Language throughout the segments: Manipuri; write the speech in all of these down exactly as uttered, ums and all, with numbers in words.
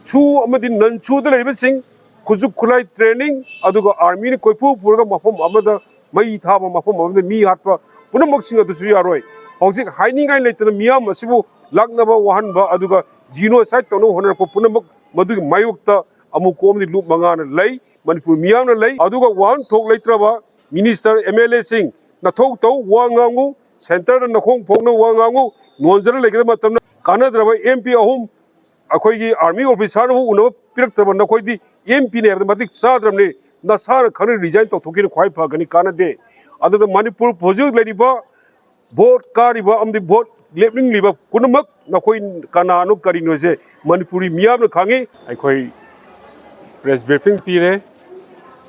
ꯁꯨ ꯑꯃꯗꯤ ꯅꯟ ꯁꯨꯗ ꯂꯩꯔꯤꯕꯁꯤꯡ, ꯈꯨꯠꯁꯨ ꯈꯨꯠꯂꯥꯏ ꯇ꯭ꯔꯦꯅꯤꯡ, ꯑꯗꯨꯒ ꯑꯥꯔꯃꯤꯅ ꯀꯣꯏꯄꯨ ꯄꯨꯔꯒ ꯃꯐꯝ ꯑꯃꯗ ꯃꯩ ꯊꯥꯕ, ꯃꯐꯝ ꯑꯃꯗ ꯃꯤ ꯍꯥꯠꯄ, ꯄꯨꯝꯅꯃꯛꯁꯤꯡ ꯑꯗꯨꯁꯨ ꯌꯥꯔꯣꯏ꯫ ꯍꯧꯖꯤꯛ ꯍꯥꯏꯅꯤꯡꯉꯥꯏ ꯂꯩꯇꯅ ꯃꯤꯌꯥꯝ ꯑꯁꯤꯕꯨ ꯂꯥꯛꯅꯕ ꯋꯥꯍꯟꯕ, ꯑꯗꯨꯒ ꯖꯤꯅꯣꯁꯥꯏꯠ ꯇꯧꯅꯕ ꯍꯣꯠꯅꯔꯛꯄ ꯄꯨꯝꯅꯃꯛ, ꯃꯗꯨꯒꯤ ꯃꯥꯌꯣꯛꯇ ꯑꯃꯨꯛ ꯀꯣꯝꯗꯤ ꯂꯨꯞ ꯃꯉꯥꯅ ꯂꯩ, ꯃꯅꯤꯄꯨꯔ ꯃꯤꯌꯥꯝꯅ ꯂꯩ꯫ ꯑꯗꯨꯒ ꯋꯥꯍꯟꯊꯣꯛ ꯂꯩꯇ꯭ꯔꯕ ꯃꯤꯅꯤꯁꯇꯔ, ꯑꯦꯝ ꯑꯦꯜ ꯑꯦꯁꯤꯡ, ꯅꯊꯧ ꯇꯧ, ꯋꯥ ꯉꯥꯡꯉꯨ, ꯁꯦꯟꯇꯔꯗ ꯅꯈꯣꯡ ꯐꯣꯛꯅ ꯋꯥ ꯉꯥꯡꯉꯨ, ꯅꯣꯟꯖꯔ ꯂꯩꯒꯗꯕ ꯃꯇꯝꯗ ꯀꯥꯟꯅꯗ꯭ꯔꯕ ꯑꯦꯝ ꯄꯤ ꯑꯍꯨꯝ ꯑꯩꯈꯣꯏꯒꯤ ꯑꯥꯔꯃꯤ ꯑꯣꯐꯤꯁꯥꯔꯅꯕꯨ ꯎꯅꯕ ꯄꯤꯔꯛꯇꯕ ꯅꯈꯣꯏꯗꯤ ꯑꯦꯝ ꯄꯤꯅꯤ ꯍꯥꯏꯕꯗ ꯃꯇꯤꯛ ꯆꯥꯗ꯭ꯔꯕꯅꯤ꯫ ꯅꯁꯥꯅ ꯈꯪꯅ ꯔꯤꯖꯥꯏꯟ ꯇꯧꯊꯣꯛꯈꯤꯕꯅ ꯈ꯭ꯋꯥꯏ ꯐꯒꯅꯤ, ꯀꯥꯟꯅꯗꯦ꯫ ꯑꯗꯨꯅ ꯃꯅꯤꯄꯨꯔ ꯍꯧꯖꯤꯛ ꯂꯩꯔꯤꯕ ꯚꯣꯠ ꯀꯥꯔꯤꯕ ꯑꯃꯗꯤ ꯚꯣꯠ ꯂꯦꯞꯅꯤꯡꯂꯤꯕ ꯄꯨꯝꯅꯃꯛ ꯅꯈꯣꯏ ꯀꯅꯥꯅꯣ ꯀꯔꯤꯅꯣꯁꯦ ꯃꯅꯤꯄꯨꯔꯤ ꯃꯤꯌꯥꯝꯅ ꯈꯪꯉꯤ꯫ ꯑꯩꯈꯣꯏ ꯄ꯭ꯔꯦꯁ ꯕ꯭ꯔꯤꯐꯤꯡ ꯄꯤꯔꯦ,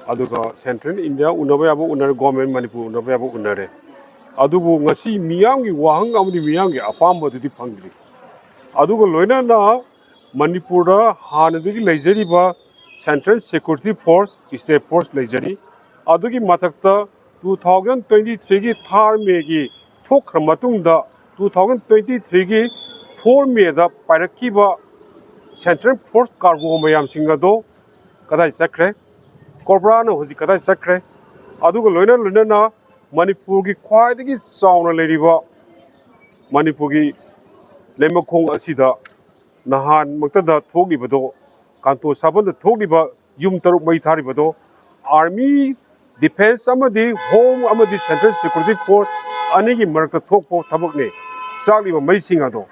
ꯑꯗꯨꯒ ꯁꯦꯟꯇ꯭ꯔꯦꯜ ꯏꯟꯗꯤꯌꯥ ꯎꯅꯕ ꯌꯥꯕ ꯎꯅꯔꯦ, ꯒꯣꯔꯃꯦꯟ ꯃꯅꯤꯄꯨꯔ ꯎꯅꯕ ꯌꯥꯕ ꯎꯅꯔꯦ꯫ ꯑꯗꯨꯕꯨ ꯉꯁꯤ ꯃꯤꯌꯥꯝꯒꯤ ꯋꯥꯍꯪ ꯑꯃꯗꯤ ꯃꯤꯌꯥꯝꯒꯤ ꯑꯄꯥꯝꯕꯗꯨꯗꯤ ꯐꯪꯗ꯭ꯔꯤ꯫ ꯑꯗꯨꯒ ꯂꯣꯏꯅꯅ ꯃꯅꯤꯄꯨꯔꯗ ꯍꯥꯟꯅꯗꯒꯤ ꯂꯩꯖꯔꯤꯕ central security force, state force ꯂꯩꯖꯔꯤ꯫ ꯑꯗꯨꯒꯤ ꯃꯊꯛꯇ ꯇꯨ ꯊꯥꯎꯖꯟ ꯇ꯭ꯋꯦꯟꯇꯤ ꯊ꯭ꯔꯤꯒꯤ ꯊꯥꯔ ꯃꯦꯒꯤ ꯊꯣꯛꯈ꯭ꯔ ꯃꯇꯨꯡꯗ ꯇꯨ ꯊꯥꯎꯖꯟ ꯇ꯭ꯋꯦꯟꯇꯤ ꯊ꯭ꯔꯤꯒꯤ ꯐꯣꯔ ꯃꯦꯗ ꯄꯥꯏꯔꯛꯈꯤꯕ ꯁꯦꯟꯇ꯭ꯔꯦꯜ ꯐꯣꯔꯁ ꯀꯥꯔꯒꯣ ꯃꯌꯥꯝꯁꯤꯡ ꯑꯗꯣ ꯀꯗꯥꯏ ꯆꯠꯈ꯭ꯔꯦ? ꯀꯣꯕ꯭ꯔꯥꯅ ꯍꯧꯖꯤꯛ ꯀꯗꯥꯏ ꯆꯠꯈ꯭ꯔꯦ? ꯑꯗꯨꯒ ꯂꯣꯏꯅ ꯂꯣꯏꯅꯅ ꯃꯅꯤꯄꯨꯔꯒꯤ ꯈ꯭ꯋꯥꯏꯗꯒꯤ ꯆꯥꯎꯅ ꯂꯩꯔꯤꯕ ꯃꯅꯤꯄꯨꯔꯒꯤ ꯂꯩꯃꯈꯣꯡ ꯑꯁꯤꯗ ꯅꯍꯥꯟꯃꯛꯇꯗ ꯊꯣꯛꯂꯤꯕꯗꯣ, ꯀꯥꯟꯇꯣ ꯁꯥꯕꯟꯗ ꯊꯣꯛꯂꯤꯕ ꯌꯨꯝ ꯇꯔꯨꯛ ꯃꯩ ꯊꯥꯔꯤꯕꯗꯣ, ꯑꯥꯔꯃꯤ, ꯗꯤꯐꯦꯟꯁ ꯑꯃꯗꯤ ꯍꯣꯝ ꯑꯃꯗꯤ ꯁꯦꯟꯇ꯭ꯔꯦꯜ ꯁꯦꯀ꯭ꯌꯨꯔꯤꯇꯤ ꯐꯣꯔꯁ ꯑꯅꯤꯒꯤ ꯃꯔꯛꯇ ꯊꯣꯛꯄ ꯊꯕꯛꯅꯤ꯫ ꯆꯥꯛꯂꯤꯕ ꯃꯩꯁꯤꯡ ꯑꯗꯣ,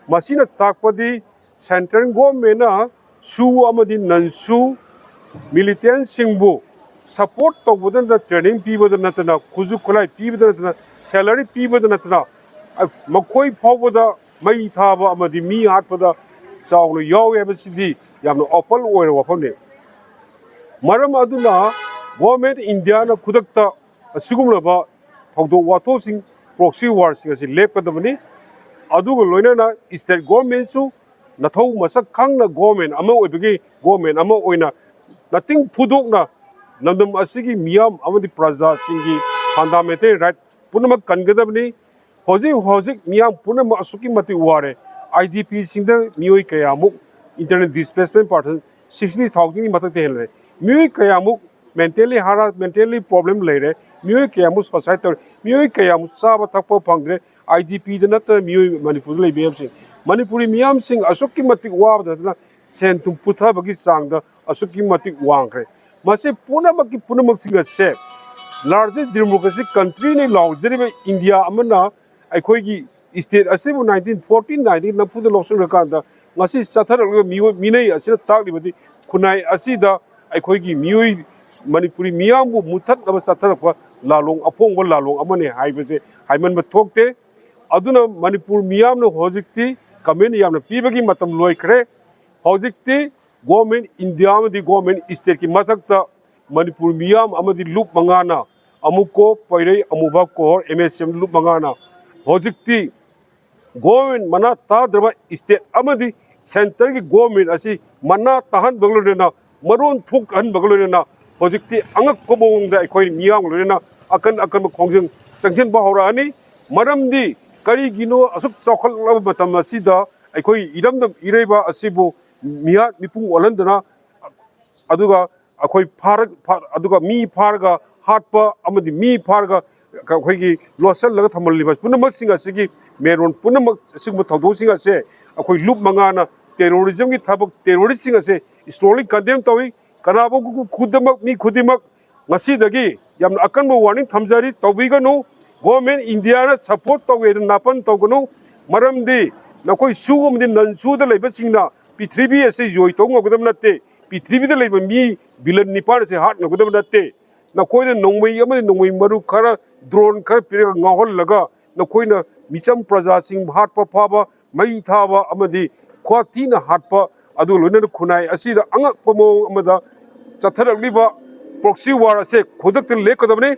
ꯃꯁꯤꯅ ꯇꯥꯛꯄꯗꯤ ꯁꯦꯟꯇ꯭ꯔꯦꯜ ꯒꯣꯔꯃꯦꯟꯅ ꯁꯨ ꯑꯃꯗꯤ ꯅꯟ ꯁꯨ ꯃꯤꯂꯤꯇꯦꯟꯁꯤꯡꯕꯨ ꯁꯄꯣꯔꯠ ꯇꯧꯕꯗ ꯅꯠꯇꯅ, ꯇ꯭ꯔꯦꯅꯤꯡ ꯄꯤꯕꯗ ꯅꯠꯇꯅ, ꯈꯨꯠꯁꯨ ꯈꯨꯠꯂꯥꯏ ꯄꯤꯕꯗ ꯅꯠꯇꯅ, ꯁꯦꯂꯔꯤ ꯄꯤꯕꯗ ꯅꯠꯇꯅ, ꯑ, ꯃꯈꯣꯏ ꯐꯥꯎꯕꯗ ꯃꯩ ꯊꯥꯕ ꯑꯃꯗꯤ ꯃꯤ ꯍꯥꯠꯄꯗ ꯆꯥꯎꯅ ꯌꯥꯎꯏ ꯍꯥꯏꯕꯁꯤꯗꯤ ꯌꯥꯝꯅ ꯑꯣꯄꯟ ꯑꯣꯏꯔꯕ ꯋꯥꯐꯝꯅꯤ꯫ ꯃꯔꯝ ꯑꯗꯨꯅ ꯒꯣꯔꯃꯦꯟ ꯏꯟꯗꯤꯌꯥꯅ ꯈꯨꯗꯛꯇ ꯑꯁꯤꯒꯨꯝꯂꯕ ꯊꯧꯗꯣꯛ ꯋꯥꯊꯣꯛꯁꯤꯡ, ꯄ꯭ꯔꯣꯛꯁꯤ ꯋꯥꯔꯁꯤꯡ ꯑꯁꯤ ꯂꯦꯞꯀꯗꯕꯅꯤ꯫ ꯑꯗꯨꯒ ꯂꯣꯏꯅꯅ ꯁ꯭ꯇꯦꯠ ꯒꯣꯔꯃꯦꯟꯁꯨ ꯅꯊꯧ ꯃꯁꯛ ꯈꯪꯅ ꯒꯣꯔꯃꯦꯟ ꯑꯃ ꯑꯣꯏꯕꯒꯤ, ꯒꯣꯔꯃꯦꯟ ꯑꯃ ꯑꯣꯏꯅ ꯅꯇꯤꯡ ꯐꯨꯗꯣꯛꯅ ꯂꯝꯗꯝ ꯑꯁꯤꯒꯤ ꯃꯤꯌꯥꯝ ꯑꯃꯗꯤ ꯄ꯭ꯔꯖꯥꯁꯤꯡꯒꯤ ꯐꯟꯗꯥꯃꯦꯟꯇꯦꯜ ꯔꯥꯏꯠ ꯄꯨꯝꯅꯃꯛ ꯀꯟꯒꯗꯕꯅꯤ꯫ ꯍꯧꯖꯤꯛ ꯍꯧꯖꯤꯛ ꯃꯤꯌꯥꯝ ꯄꯨꯝꯅꯃꯛ ꯑꯁꯨꯛꯀꯤ ꯃꯇꯤꯛ ꯋꯥꯔꯦ꯫ ꯑꯥꯏ ꯗꯤ ꯄꯤꯁꯤꯡꯗ ꯃꯤꯑꯣꯏ ꯀꯌꯥꯃꯨꯛ Internal displacement person sixty thousand ꯒꯤ ꯃꯊꯛꯇ ꯍꯦꯜꯂꯦ꯫ ꯃꯤꯑꯣꯏ ꯀꯌꯥꯃꯨꯛ mentally harass, mentally problem ꯂꯩꯔꯦ, ꯃꯤꯑꯣꯏ ꯀꯌꯥꯃꯨꯛ suicide ꯇꯧꯔꯦ, ꯃꯤꯑꯣꯏ ꯀꯌꯥꯃꯨꯛ ꯆꯥꯕ ꯊꯛꯄ ꯐꯪꯗ꯭ꯔꯦ꯫ ꯑꯥꯏ ꯗꯤ ꯄꯤꯗ ꯅꯠꯇꯅ ꯃꯤꯑꯣꯏ ꯃꯅꯤꯄꯨꯔꯗ ꯂꯩꯕ ꯃꯤꯌꯥꯝꯁꯤꯡ, ꯃꯅꯤꯄꯨꯔꯤ ꯃꯤꯌꯥꯝꯁꯤꯡ ꯑꯁꯨꯛꯀꯤ ꯃꯇꯤꯛ ꯋꯥꯕꯗ ꯅꯠꯇꯅ ꯁꯦꯟ ꯊꯨꯝ ꯄꯨꯊꯕꯒꯤ ꯆꯥꯡꯗ ꯑꯁꯨꯛꯀꯤ ꯃꯇꯤꯛ ꯋꯥꯡꯈ꯭ꯔꯦ꯫ ꯃꯁꯤ ꯄꯨꯝꯅꯃꯛꯀꯤ ꯄꯨꯝꯅꯃꯛꯁꯤꯡ ꯑꯁꯦ largest democracy country ꯅꯤ ꯂꯥꯎꯖꯔꯤꯕ ꯏꯟꯗꯤꯌꯥ ꯑꯃꯅ ꯑꯩꯈꯣꯏꯒꯤ state ꯑꯁꯤꯕꯨ nineteen forty nine ꯗꯒꯤ ꯅꯝꯐꯨꯗ ꯂꯧꯁꯤꯟꯈ꯭ꯔꯀꯥꯟꯗ ꯉꯁꯤ ꯆꯠꯊꯔꯛꯂꯤꯕ ꯃꯤꯑꯣꯏ, ꯃꯤꯅꯩ ꯑꯁꯤꯅ ꯇꯥꯛꯂꯤꯕꯗꯤ ꯈꯨꯟꯅꯥꯏ ꯑꯁꯤꯗ ꯑꯩꯈꯣꯏꯒꯤ ꯃꯤꯑꯣꯏ, ꯃꯅꯤꯄꯨꯔꯤ ꯃꯤꯌꯥꯝꯕꯨ ꯃꯨꯊꯠꯅꯕ ꯆꯠꯊꯔꯛꯄ ꯂꯥꯂꯣꯡ, ꯑꯐꯣꯡꯕ ꯂꯥꯂꯣꯡ ꯑꯃꯅꯤ ꯍꯥꯏꯕꯁꯦ ꯍꯥꯏꯃꯟꯕ ꯊꯣꯛꯇꯦ꯫ ꯑꯗꯨꯅ ꯃꯅꯤꯄꯨꯔ ꯃꯤꯌꯥꯝꯅ ꯍꯧꯖꯤꯛꯇꯤ comment ꯌꯥꯝꯅ ꯄꯤꯕꯒꯤ ꯃꯇꯝ ꯂꯣꯏꯈ꯭ꯔꯦ꯫ ꯍꯧꯖꯤꯛꯇꯤ government, ꯏꯟꯗꯤꯌꯥ ꯑꯃꯗꯤ government state ꯀꯤ ꯃꯊꯛꯇ ꯃꯅꯤꯄꯨꯔ ꯃꯤꯌꯥꯝ ꯑꯃꯗꯤ ꯂꯨꯞ ꯃꯉꯥꯅ, ꯑꯃꯨꯀꯣ, ꯄꯩꯔꯩ, ꯑꯃꯨꯕ, ꯀꯣꯍꯣꯔ, ꯑꯦꯝ ꯑꯦꯁ ꯑꯦꯝ ꯂꯨꯞ ꯃꯉꯥꯅ ꯍꯧꯖꯤꯛꯇꯤ government ꯃꯅꯥ ꯇꯥꯗ꯭ꯔꯕ state ꯑꯃꯗꯤ centre ꯒꯤ government ꯑꯁꯤ ꯃꯅꯥ ꯇꯥꯍꯟꯕꯒ ꯂꯣꯏꯅꯅ, ꯃꯔꯣꯟ ꯊꯣꯛꯍꯟꯕꯒ ꯂꯣꯏꯅꯅ ꯍꯧꯖꯤꯛꯇꯤ ꯑꯉꯛꯄ ꯃꯑꯣꯡꯗ ꯑꯩꯈꯣꯏ ꯃꯤꯌꯥꯝꯒ ꯂꯣꯏꯅꯅ ꯑꯀꯟ ꯑꯀꯟꯕ ꯈꯣꯡꯖꯪ ꯆꯪꯁꯤꯟꯕ ꯍꯧꯔꯛꯑꯅꯤ꯫ ꯃꯔꯝꯗꯤ ꯀꯔꯤꯒꯤꯅꯣ, ꯑꯁꯨꯛ ꯆꯥꯎꯈꯠꯂꯕ ꯃꯇꯝ ꯑꯁꯤꯗ ꯑꯩꯈꯣꯏ ꯏꯔꯝꯗꯝ ꯏꯔꯩꯕ ꯑꯁꯤꯕꯨ ꯃꯤꯍꯥꯠ ꯃꯤꯄꯨꯡ ꯑꯣꯜꯍꯟꯗꯅ, ꯑꯗꯨꯒ ꯑꯩꯈꯣꯏ ꯐꯥꯔꯛ-, ꯐꯥ-, ꯑꯗꯨꯒ ꯃꯤ ꯐꯥꯔꯒ ꯍꯥꯠꯄ ꯑꯃꯗꯤ ꯃꯤ ꯐꯥꯔꯒ ꯑꯩꯈꯣꯏꯒꯤ ꯂꯣꯠꯁꯤꯜꯂꯒ ꯊꯝꯍꯜꯂꯤꯕ ꯄꯨꯝꯅꯃꯛꯁꯤꯡ ꯑꯁꯤꯒꯤ ꯃꯦꯔꯣꯟ ꯄꯨꯝꯅꯃꯛ, ꯑꯁꯤꯒꯨꯝꯕ ꯊꯧꯗꯣꯛꯁꯤꯡ ꯑꯁꯦ ꯑꯩꯈꯣꯏ ꯂꯨꯞ ꯃꯉꯥꯅ terrorism ꯒꯤ ꯊꯕꯛ, terrorist ꯁꯤꯡ ꯑꯁꯦ strongly condemn ꯇꯧꯏ꯫ ꯀꯅꯥꯒꯨꯝꯕ ꯈꯨꯗꯤꯡꯃꯛ, ꯃꯤ ꯈꯨꯗꯤꯡꯃꯛ ꯉꯁꯤꯗꯒꯤ ꯌꯥꯝꯅ ꯑꯀꯟꯕ warning ꯊꯝꯖꯔꯤ, ꯇꯧꯕꯤꯒꯅꯨ꯫ Government, ꯏꯟꯗꯤꯌꯥꯅ support ꯇꯧꯋꯦ ꯍꯥꯏꯗꯨꯅ ꯅꯥꯄꯟ ꯇꯧꯒꯅꯨ꯫ ꯃꯔꯝꯗꯤ ꯅꯈꯣꯏ ꯁꯨ ꯑꯃꯗꯤ ꯅꯟ ꯁꯨꯗ ꯂꯩꯕꯁꯤꯡꯅ ꯄ꯭ꯔꯤꯊꯤꯕꯤ ꯑꯁꯤ ꯌꯣꯏ ꯇꯧ ꯉꯝꯒꯗꯕ ꯅꯠꯇꯦ꯫ ꯄ꯭ꯔꯤꯊꯤꯕꯤꯗ ꯂꯩꯕ ꯃꯤ villain ꯅꯤꯄꯥꯟ ꯑꯁꯤ ꯍꯥꯠ ꯉꯝꯒꯗꯕ ꯅꯠꯇꯦ꯫ ꯅꯈꯣꯏꯅ ꯅꯣꯡꯃꯩ ꯑꯃꯗꯤ ꯅꯣꯡꯃꯩ ꯃꯔꯨ ꯈꯔ, drone ꯈꯔ ꯄꯤꯔꯒ ꯉꯥꯎꯍꯜꯂꯒ ꯅꯈꯣꯏꯅ ꯃꯤꯆꯝ ꯄ꯭ꯔꯖꯥꯁꯤꯡ ꯍꯥꯠꯄ ꯐꯥꯕ, ꯃꯩ ꯊꯥꯕ ꯑꯃꯗꯤ ꯈ꯭ꯋꯥꯊꯤꯅ ꯍꯥꯠꯄ, ꯑꯗꯨꯒ ꯂꯣꯏꯅꯅ ꯈꯨꯟꯅꯥꯏ ꯑꯁꯤꯗ ꯑꯉꯛꯄ ꯃꯑꯣꯡ ꯑꯃꯗ ꯆꯠꯊꯔꯛꯂꯤꯕ proxy war ꯑꯁꯦ ꯈꯨꯗꯛꯇ ꯂꯦꯞꯀꯗꯕꯅꯤ,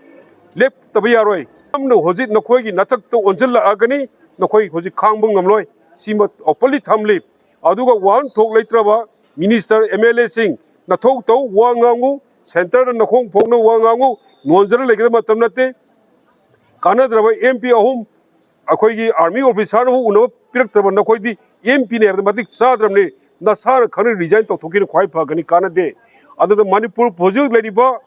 ꯂꯦꯞꯇꯕ ꯌꯥꯔꯣꯏ꯫ ꯌꯥꯝꯅ ꯍꯧꯖꯤꯛ ꯅꯈꯣꯏꯒꯤ ꯅꯊꯛꯇ ꯑꯣꯟꯁꯤꯜꯂꯛꯑꯒꯅꯤ, ꯅꯈꯣꯏ ꯍꯧꯖꯤꯛ ꯈꯥꯡꯕ ꯉꯝꯂꯣꯏ꯫ ꯁꯤꯃ openly ꯊꯝꯂꯤ꯫ ꯑꯗꯨꯒ ꯋꯥꯍꯟꯊꯣꯛ ꯂꯩꯇ꯭ꯔꯕ minister, M L A ꯁꯤꯡ, ꯅꯊꯧ ꯇꯧ, ꯋꯥ ꯉꯥꯡꯉꯨ, centre ꯗ ꯅꯈꯣꯡ ꯐꯣꯛꯅ ꯋꯥ ꯉꯥꯡꯉꯨ꯫ ꯅꯣꯟꯖꯔ ꯂꯩꯒꯗꯕ ꯃꯇꯝ ꯅꯠꯇꯦ꯫ ꯀꯥꯟꯅꯗ꯭ꯔꯕ M P ꯑꯍꯨꯝ ꯑꯩꯈꯣꯏꯒꯤ army officer ꯅꯕꯨ ꯎꯅꯕ ꯄꯤꯔꯛꯇ꯭ꯔꯕ ꯅꯈꯣꯏꯗꯤ M P ꯅꯤ ꯍꯥꯏꯕꯗ ꯃꯇꯤꯛ ꯆꯥꯗ꯭ꯔꯕꯅꯤ꯫ ꯅꯁꯥꯅ ꯈꯪꯅ resign ꯇꯧꯊꯣꯛꯈꯤꯅ ꯈ꯭ꯋꯥꯏ ꯐꯒꯅꯤ, ꯀꯥꯟꯅꯗꯦ꯫ ꯑꯗꯨꯅ ꯃꯅꯤꯄꯨꯔ ꯍꯧꯖꯤꯛ ꯂꯩꯔꯤꯕ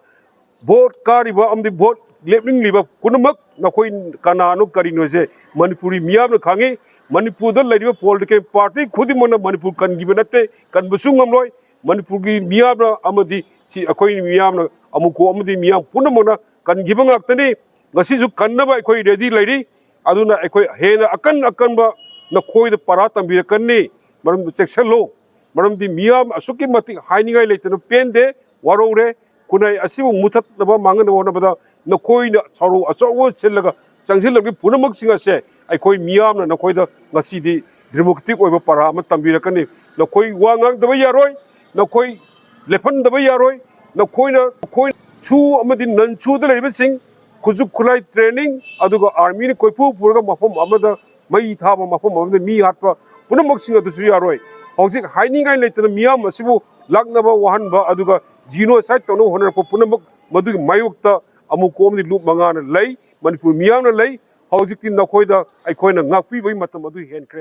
vote ꯀꯥꯔꯤꯕ ꯑꯃꯗꯤ vote ꯂꯦꯞꯅꯤꯡꯂꯤꯕ ꯄꯨꯝꯅꯃꯛ, ꯅꯈꯣꯏ ꯀꯅꯥꯅꯣ ꯀꯔꯤꯅꯣꯁꯦ ꯃꯅꯤꯄꯨꯔꯤ ꯃꯤꯌꯥꯝꯅ ꯈꯪꯉꯤ꯫ ꯃꯅꯤꯄꯨꯔꯗ ꯂꯩꯔꯤꯕ political party ꯈꯨꯗꯤꯡꯃꯛꯅ ꯃꯅꯤꯄꯨꯔ ꯀꯟꯈꯤꯕ ꯅꯠꯇꯦ, ꯀꯟꯕꯁꯨ ꯉꯝꯂꯣꯏ꯫ ꯃꯅꯤꯄꯨꯔꯒꯤ ꯃꯤꯌꯥꯝꯅ ꯑꯃꯗꯤ ꯁꯤ ꯑꯩꯈꯣꯏ ꯃꯤꯌꯥꯝꯅ, ꯑꯃꯨꯀꯣ ꯑꯃꯗꯤ ꯃꯤꯌꯥꯝ ꯄꯨꯝꯅꯃꯛꯅ ꯀꯟꯈꯤꯕ ꯉꯥꯛꯇꯅꯤ꯫ ꯉꯁꯤꯁꯨ ꯀꯟꯅꯕ ꯑꯩꯈꯣꯏ ready ꯂꯩꯔꯤ꯫ ꯑꯗꯨꯅ ꯑꯩꯈꯣꯏ ꯍꯦꯟꯅ ꯑꯀꯟ ꯑꯀꯟꯕ ꯅꯈꯣꯏꯗ ꯄꯔꯥ ꯇꯝꯕꯤꯔꯛꯀꯅꯤ꯫ ꯃꯔꯝꯗꯤ ꯆꯦꯛꯁꯤꯜꯂꯨ, ꯃꯔꯝꯗꯤ ꯃꯤꯌꯥꯝ ꯑꯁꯨꯛꯀꯤ ꯃꯇꯤꯛ ꯍꯥꯏꯅꯤꯡꯉꯥꯏ ꯂꯩꯇꯅ ꯄꯦꯟꯗꯦ, ꯋꯥꯔꯧꯔꯦ꯫ ꯈꯨꯟꯅꯥꯏ ꯑꯁꯤꯕꯨ ꯃꯨꯊꯠꯅꯕ, ꯃꯥꯡꯍꯟꯅꯕ ꯍꯣꯠꯅꯕꯗ ꯅꯈꯣꯏꯅ ꯁꯔꯨ ꯑꯆꯧꯕ ꯁꯤꯜꯂꯒ ꯆꯪꯁꯤꯜꯂꯕꯒꯤ ꯄꯨꯝꯅꯃꯛꯁꯤꯡ ꯑꯁꯦ ꯑꯩꯈꯣꯏ ꯃꯤꯌꯥꯝꯅ ꯅꯈꯣꯏꯗ ꯉꯁꯤꯗꯤ democratic ꯑꯣꯏꯕ ꯄꯔꯥ ꯑꯃ ꯇꯝꯕꯤꯔꯛꯀꯅꯤ꯫ ꯅꯈꯣꯏ ꯋꯥ ꯉꯥꯡꯗꯕ ꯌꯥꯔꯣꯏ, ꯅꯈꯣꯏ ꯂꯦꯞꯍꯟꯗꯕ ꯌꯥꯔꯣꯏ꯫ ꯅꯈꯣꯏꯅ, ꯅꯈꯣꯏ ꯁꯨ ꯑꯃꯗꯤ non ꯁꯨꯗ ꯂꯩꯔꯤꯕꯁꯤꯡ, ꯈꯨꯠꯁꯨ ꯈꯨꯠꯂꯥꯏ training, ꯑꯗꯨꯒ armyꯅ ꯀꯣꯏꯄꯨ ꯄꯨꯔꯒ ꯃꯐꯝ ꯑꯃꯗ ꯃꯩ ꯊꯥꯕ, ꯃꯐꯝ ꯑꯃꯗ ꯃꯤ ꯍꯥꯠꯄ, ꯄꯨꯝꯅꯃꯛꯁꯤꯡ ꯑꯗꯨꯁꯨ ꯌꯥꯔꯣꯏ꯫ ꯍꯧꯖꯤꯛ ꯍꯥꯏꯅꯤꯡꯉꯥꯏ ꯂꯩꯇꯅ ꯃꯤꯌꯥꯝ ꯑꯁꯤꯕꯨ ꯂꯥꯛꯅꯕ ꯋꯥꯍꯟꯕ, ꯑꯗꯨꯒ genocide ꯇꯧꯅꯕ ꯍꯣꯠꯅꯔꯛꯄ ꯄꯨꯝꯅꯃꯛ, ꯃꯗꯨꯒꯤ ꯃꯥꯌꯣꯛꯇ ꯑꯃꯨꯛ ꯀꯣꯝꯗꯤ ꯂꯨꯞ ꯃꯉꯥꯅ ꯂꯩ, ꯃꯅꯤꯄꯨꯔ ꯃꯤꯌꯥꯝꯅ ꯂꯩ꯫ ꯍꯧꯖꯤꯛꯇꯤ ꯅꯈꯣꯏꯗ ꯑꯩꯈꯣꯏꯅ ꯉꯥꯛꯄꯤꯕꯒꯤ ꯃꯇꯝ ꯑꯗꯨ ꯍꯦꯟꯈ꯭ꯔꯦ꯫